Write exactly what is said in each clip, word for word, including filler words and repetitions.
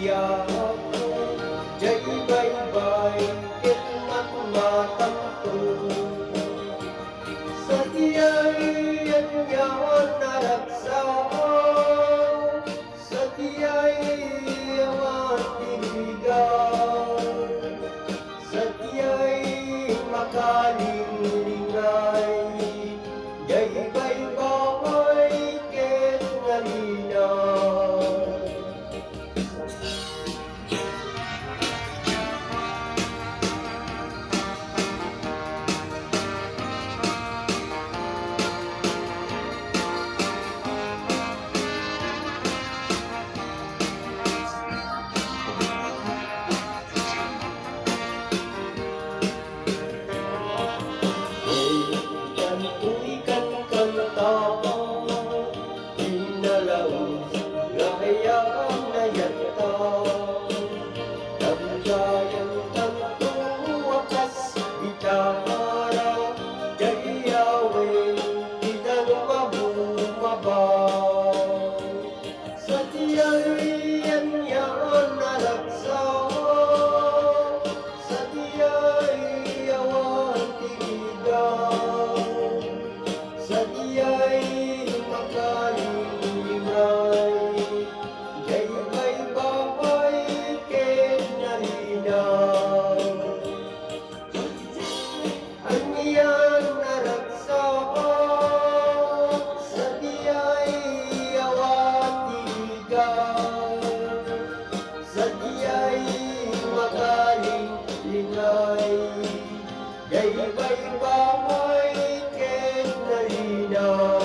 Diay baybay ket matmatanto. Sadiay anian a ragsak, sadiay awan ti rigat, sadiay makalinglingay, diay baybay ket nalinaw. Kantoy kankanta, pinalaus nga ayannayatta. Dagdayan tanto a kas gitara, diay awen ti tanumabumaba. Sadiay anian a ragsak, sadiay awan ti rigat, sadiay makalinglingay, diay baybay ket nalinaw. Anian a ragsak, sadiay awan ti rigat, sadiay makalinglingay, diay baybay ket nalinaw.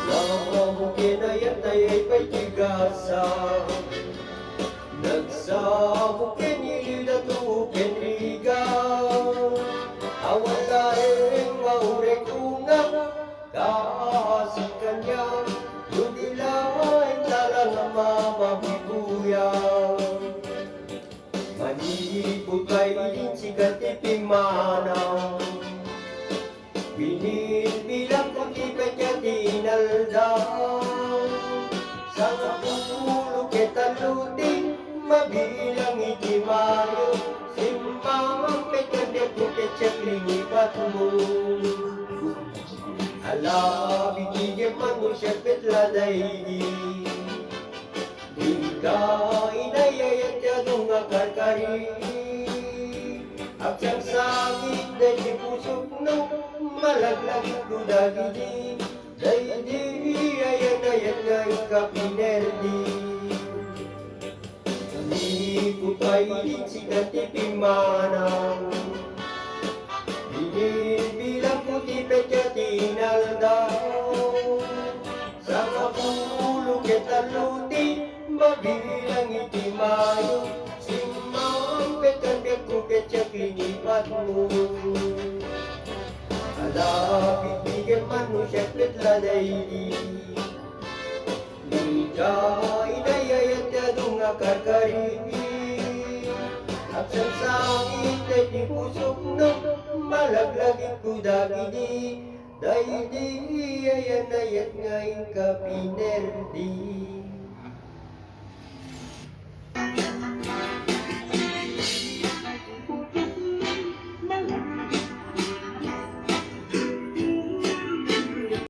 Nagsamo ken ayat, diay pay ti gasam. Nagsamo ken iliw, dato ken rigat. Awan laeng mauray kungam. Kaasi kaniak, no di laeng tarang a mamabibuyang. Manipud pay idin sika ti pimmanaw. Binilbilang ko ti petsa ti inaldaw. Sangapulo ket tallo ti mabilang iti Mayo. Simmang petsa, petsa ti lingipatmo. Ala, bibigyan man mo siya petla daydi. Dika inayayat ti adu nga karkari. Agsangsangit daydi pusok no malaglagipko dagidi. Daydi ayanayat nga inka pinerdi. Manipud pay idin sika ti pimmanaw. Binilbilang ko ti petsa ti inaldaw. Sangapulo ket tallo ti mabilang iti Mayo. Simmang petsa, petsa ti lingipatmo. Ala, bibigyan man no siak petla daydi. Dika inayayat ti adu nga karkari. Agsangsangit daydi pusok no malaglagipko dagidi. Daydi ayanayat nga inka pinerdi.